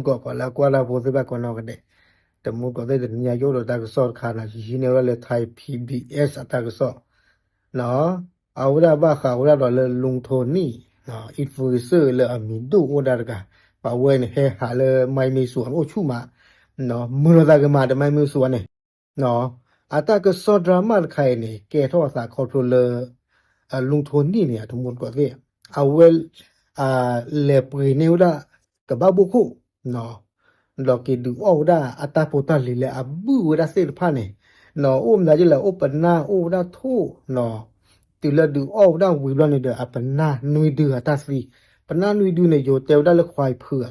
ကိးပှၤလၢအကွၢ်တၢ်ဖိသ့ၣ်တဖၣ်ကိးနီၢ်ဂၤဒဲး, တမူတကိးသ့ၣ်တနံၤညါ ယအိၣ်ဒီးတၢ်ကစီၣ်တခါနီၤ, ယဟံးန့ၢ်ဝဲဒၣ်လၢ Thai P B S အတၢ်ကစီၣ်နီၤ, အဝဲဒၣ်ဘၣ်ဃးဝဲဒၣ်ဒီးလၢ လုင်းထိနံၣ် influencer လၢအမံၤဒိၣ်အိၣ်ဒၣ်တဂၤ, ပှၤဝဲန့ၣ်ဟဲဟးလၢ မၢ်မ့ၢ်စူၤ အအိၣ်ဆူၣ်မး, မုာ်လိာ်သးကမၤဒီး မၢ်မ့ၢ်စူၤန့ၣ် အတၢ်ကစီၣ် drama တခါအံၤန့ၣ် ကဲထီၣ်အသးခီဖျိလၢ လုင်းထိနံၣ်န့ၣ် အတမူတကိးသ့ၣ် အဝဲ လဲၤပှ့ၤန့ၢ်ဝဲဒၣ် ကဘၣ်ဘိၣ်ခိၣ် ဒီးက့ၤဒုးအီၣ်ဝဲဒၣ်အတၢ်ဖိတၢ်လံၤလၢအဘုၣ်ဝဲဒၣ်သ့ၣ်တဖၣ်န့ၣ်, အိၣ်မနုၤလဲၣ် အိၣ်ပနၢ် အိၣ်ဝဲဒၣ်ထိၣ်, တုၤလၢဒုးအီၣ်ဝဲဒၣ်ဝံၤဘျီန့ၣ်ဒီး အပနၢ်နွံဒုအတၢ်သံ, ပနၢ်နွံဒုန့ၣ် ယိၤတဲဝဲဒၣ်လၢခွါဖုး,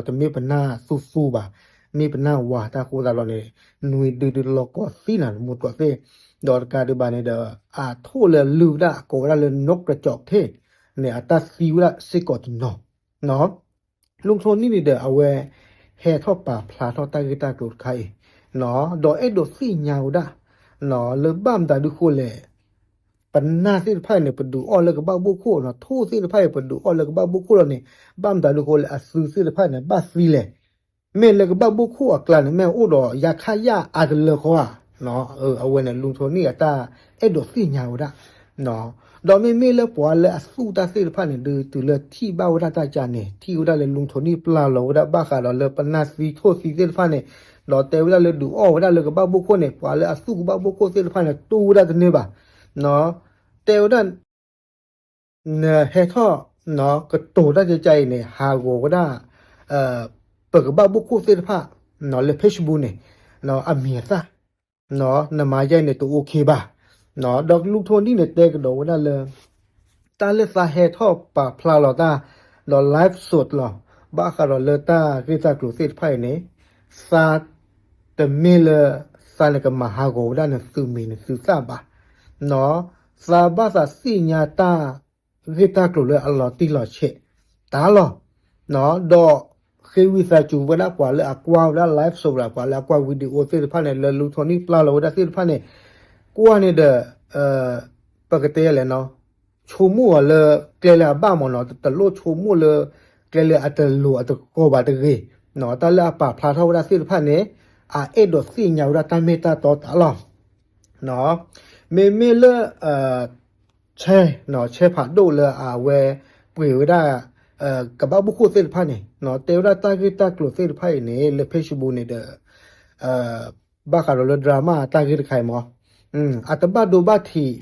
တမ့ၢ်ပနၢ်သူသူဘၣ်, မ့ၢ်ပနၢ်ဝၤတၢ်ဃိသတးလီၤန့ၣ်, နွံဒုဒုးလီၤကီၢ်သံနၤ တမူတကိးသ့ၣ်, ဒီးတကးဒံးဘၣ်န့ၣ်ဒီး အထိၣ်လၢအလုၢ်ဝဲဒၣ်အကိးဝဲဒၣ်လၢ နီၣ်ကစီးထ့ၣ်န့ၣ် အတၢ်သံဝဲဒၣ်စ့ၢ်ကီးတနီၤ လုင်းထိနံၣ်န့ၣ်ဒီး အဝဲ ဟဲထီၣ်ပာ်ဖျါထီၣ်တၢ်ဂ့ၢ်တၢ်ကျိၤတခါအံၤ, ဒီးအဲၣ်ဒိးသ့ၣ်ညါဝဲဒၣ် လၢဘၣ်မတၤဒုဃိလဲၣ်, ပနၢ်သ့ၣ်တဖၣ်အံၤန့ၣ် ပဒုးအီၣ်လၢကဘၣ်ဘိၣ်ခိၣ်နီၤ, ထိၣ်သ့ၣ်တဖၣ်အံၤ ပဒုးအီၣ်လၢကဘၣ်ဘိၣ်ခိၣ်လီၤန့ၣ်, ဘၣ်မတၤဒုဃိလဲၣ် အသုးသ့ၣ်တဖၣ်န့ၣ် ဘၣ်သံလဲၣ်, မ့ၢ်လၢကဘၣ်ဘိၣ်ခိၣ်အကျါန့ၣ် မ့ၢ်အိၣ်ဒီးယါခါယၢ်အါတလၢဃီဧါ အဝဲန့ၣ် လုင်းထိနံၣ်အတၢ်အဲၣ်ဒိးသ့ၣ်ညါဝဲဒၣ်, ဒီးမ့မ့ၢ်လၢပှၤလၢအသူၣ်တၢ်သ့ၣ်တဖၣ်န့ၣ် ဒုးတုၤလၢထံၣ်ဘၣ်ဝဲဒၣ်တၢ်ကါန့ၣ် ထံၣ်ဝဲဒၣ်လၢလုင်းထိနံၣ်ပျၢ်လီၤဝဲဒၣ်ဘၣ်ဃးဒီးလၢပနၢ်သံထိၣ်သံသ့ၣ်တဖၣ်န့ၣ်, ဒီးတဲဝဲဒၣ်လၢဒုးအီၣ်ဝဲဒၣ်လၢကဘၣ်ဘိၣ်ခိၣ်န့ၣ် ပှၤလၢအသူၣ်ကဘၣ်ဘိၣ်ခိၣ်သ့ၣ်တဖၣ်န့ၣ် တူၢ်ဝဲဒၣ်တန့ၢ်ဘၣ်, တဲဝဲဒၣ် နဟဲထီၣ် ကတိၤတၢ်ကကါအံၤန့ၣ် ဟးဂီၤဝဲဒၣ် ပကဘၣ်ဘိၣ်ခိၣ်သ့ၣ်တဖၣ် လၢ Facebook န့ၣ် အမံၤအသၣ် နမၤယဲန့ၣ်တအိၣ်ခ့ဘၣ်, ဒီးလုင်းထိနံၣ်န့ၣ်တဲကဒီးဝဲဒၣ်လၢ တၢ်လၢသးဟဲထီၣ်ပာ်ဖျါလီၤတၢ် ဒီး live show လီၤ ဘၣ်ဃးဒီးလၢတၢ်ဂ့ၢ်တၢ်ကျိၤသ့ၣ်တဖၣ်အံၤန့ၣ် သးတမ့ၢ်လၢ သးန့ၣ်ကမၤဟးဂီၤဝဲဒၣ်နသုးမံၤနသုးသၣ်ဘၣ် သးဘၣ်သးသ့ၣ်ညါတၢ်ဂ့ၢ်တၢ်ကျိၤလၢအလီၤတံၢ်လီၤဆဲးတၢ်လီၤ, ဒီးဃ့ဝံသးစူၤဝဲဒၣ်ပှၤလၢအကွၢ်ဝဲဒၣ် live show ဒီး ပှၤလၢအကွၢ် video သ့ၣ်တဖၣ်န့ၣ် လၢလုင်းထိနံၣ်ပျၢ်လီၤဝဲဒၣ်သ့ၣ်တဖၣ်န့ၣ် ကွၢ်န့ၣ်ဒီး ပကတဲလဲၣ်နီၤ ဆိကမိၣ်အီၤလၢကျဲလၢအဘၣ်မ့ၢ်နီၤ တလိၣ်ဆိကမိၣ်လၢ ကျဲလၢအတလိၤအတကီဘၣ်တဂ့ၤ, တၢ်လၢအပာ်ဖျါထီၣ်ဝဲဒၣ်သ့ၣ်တဖၣ်န့ၣ် အအဲၣ်ဒိးသ့ၣ်ညါဝဲဒၣ်တၢ်မ့ၢ်တၢ်တီတၢ်လီၤ, မ့မ့ၢ်လၢ ဆဲ ဆဲဖးဒိၣ်လၢအဝဲပှ့ၤဝဲဒၣ် ကဘၣ်ဘိၣ်ခိၣ်သ့ၣ်တဖၣ်န့ၣ် တဲဝဲဒၣ်တၢ်ဂ့ၢ်တၢ်ကျိၤသ့ၣ်တဖၣ်အံၤန့ၣ် လၢ Facebook န့ၣ်ဒီး ဘၣ်ဃးဒီးလၢ drama တၢ်ဂ့ၢ်တခါအံၤမ့ၢ် အတဘၣ်ဒိဘၣ်ထံး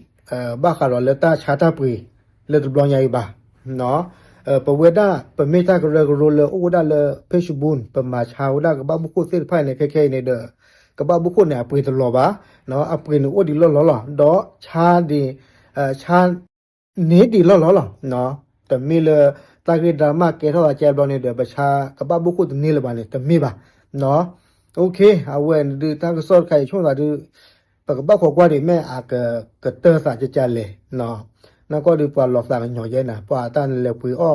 ဘၣ်ဃးဒီးလၢတၢ်ဆါတၢ်ပှ့ၤ လၢတဘျီညါအံၤဘၣ်, ပဝဲဒၣ်ပမ့ၢ်တၢ်ကရၢကရိလၢအိၣ်ဝဲဒၣ်လၢ Facebook ပမၤဆါဝဲဒၣ်ကဘၣ်ဘိၣ်ခိၣ်သ့ၣ်တဖၣ်အံၤန့ၣ် ခဲခဲအံၤန့ၣ်ဒီး ကဘၣ်ဘိၣ်ခိၣ်န့ၣ် အပှ့ၤတလီၤဘၣ်, အပှ့ၤန့ၣ်အိၣ်ဒံးလီၢ်လီၢ်လီၤ, ဒီးဆါဒံး ဆါန့ၢ်ဒံးလီၢ်လီၢ်လီၤ, တမ့ၢ်လၢ တၢ်ဂ့ၢ် drama ကဲထီၣ်သးကဲဘျီန့ၣ်ဒီး ပဆါကဘၣ်ဘိၣ်ခိၣ်တန့ၢ်လၢၤဘၣ်န့ၣ် တမ့ၢ်ဘၣ်, အဝဲန့ၣ်ဒုးတၢ်ကစီၣ်တခါအံၤဆိကမိၣ်သးဒုး ပကဘၣ်ခိးကွၢ်ဒံးမ့ၢ်အကတၢၢ်သးကကလဲၣ်, နကီၢ်ဒုးပှၤလီၤသးကညီၤယဲနၤ ပှၤတၢ်နလဲၤပှ့ၤ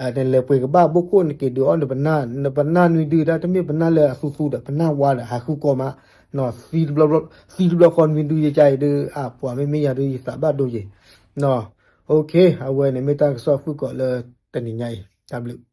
အီၣ် နလဲၤပှ့ၤကဘၣ်ဘိၣ်ခိၣ် နက့ၤဒုးအီၣ်နပနၢ် နပနၢ်နွံဒုတၢ်တမ့ၢ်ပနၢ်လၢအသူသူဒီး ပနၢ်ဝါဒီးဟးဃုကီမး, သံတဘျီဃီနွံဒုယကါအံၤဒုး အပှၤမ့မ့ၢ်ယၤဒုးယသးဘၣ်ဒိယဲၢ်, အဝဲန့ၣ်မ့ၢ်တၢ်ကစီၣ်ဖုၣ်ကိာ်လၢတနံၤညါအံၤ တၢ်ဘျုး